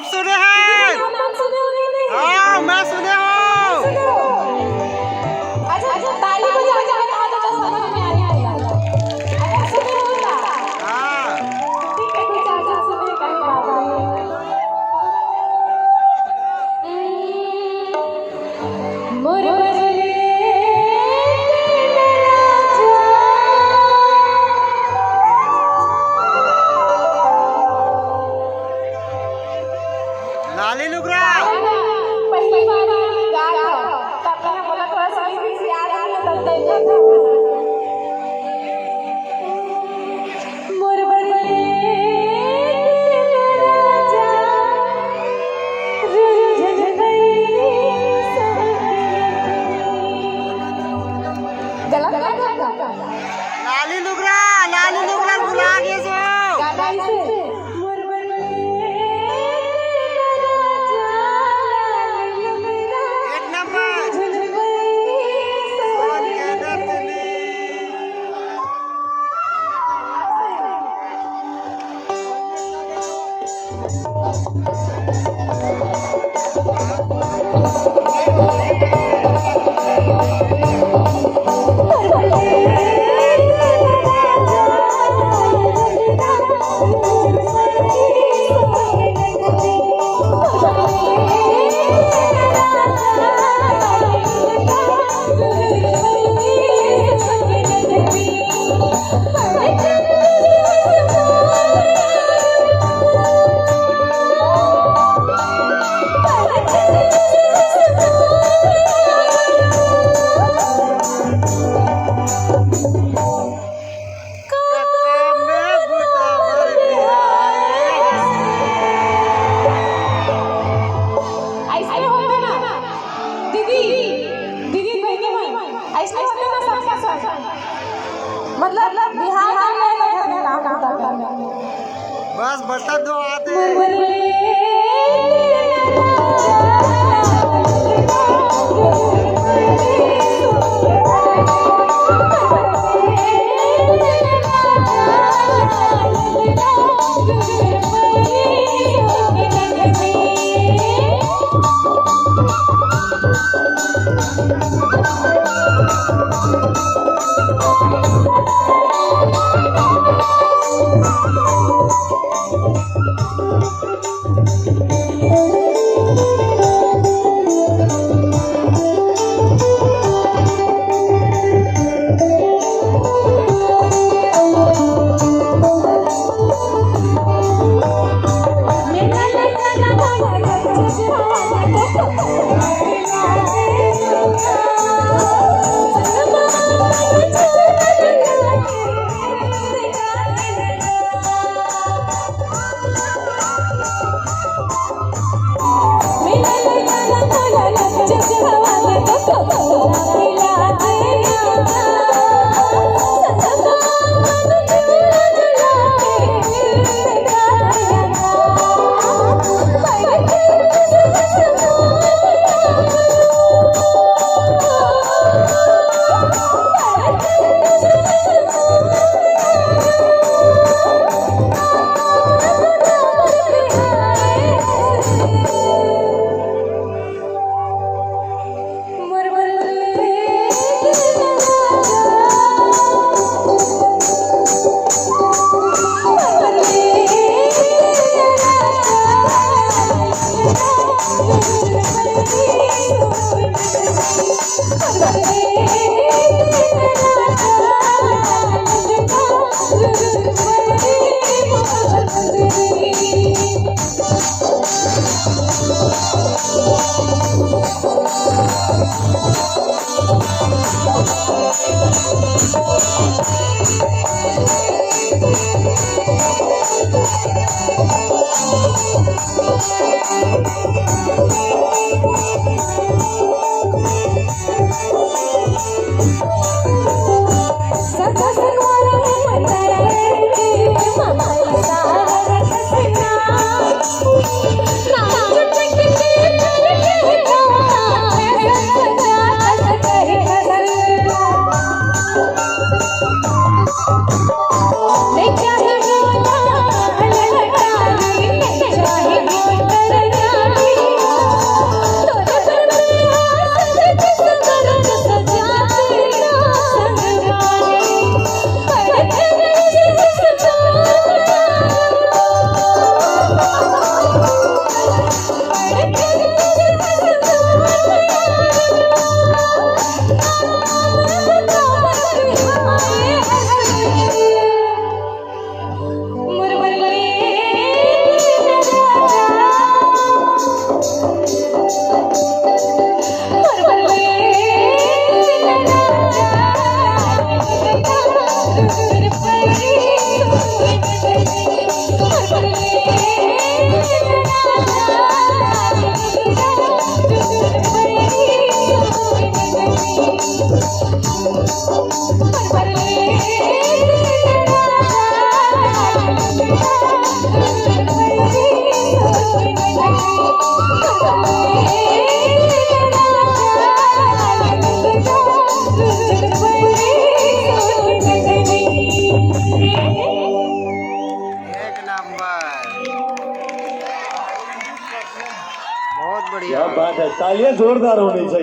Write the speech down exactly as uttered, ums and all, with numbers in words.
सुने हैं। हाँ, मैं सुने हूँ। अच्छा, अच्छा, ताली बजा के बता दो तो समझ में आ जाएगा। अच्छा, सुने हो ना? हाँ। ठीक है, कुछ अच्छा सुने, कहीं बात नहीं। लाली लुगरा। पहली बार गा रहा हूँ, तब मैं बोला थोड़ा सा याद आ रहा था। मोर बदले तेरा राजा, रुझन गई। गलत, गलत, गलत। लाली लुगरा, लाली लुगरा भुला गे सो। गाना इसे। मोर बदले तेरा राजा, लाली लुगरा, एक नंबर। रुझन गई। ऐसे होते ना दीदी, दीदी बहनी मन, ऐसे होते ना सबका सब। मतलब बिहार का नहीं लगा था काम करता करने। बस बता दो आते। एक नंबर। बहुत बढ़िया। क्या बात है, तालियां जोरदार होनी चाहिए।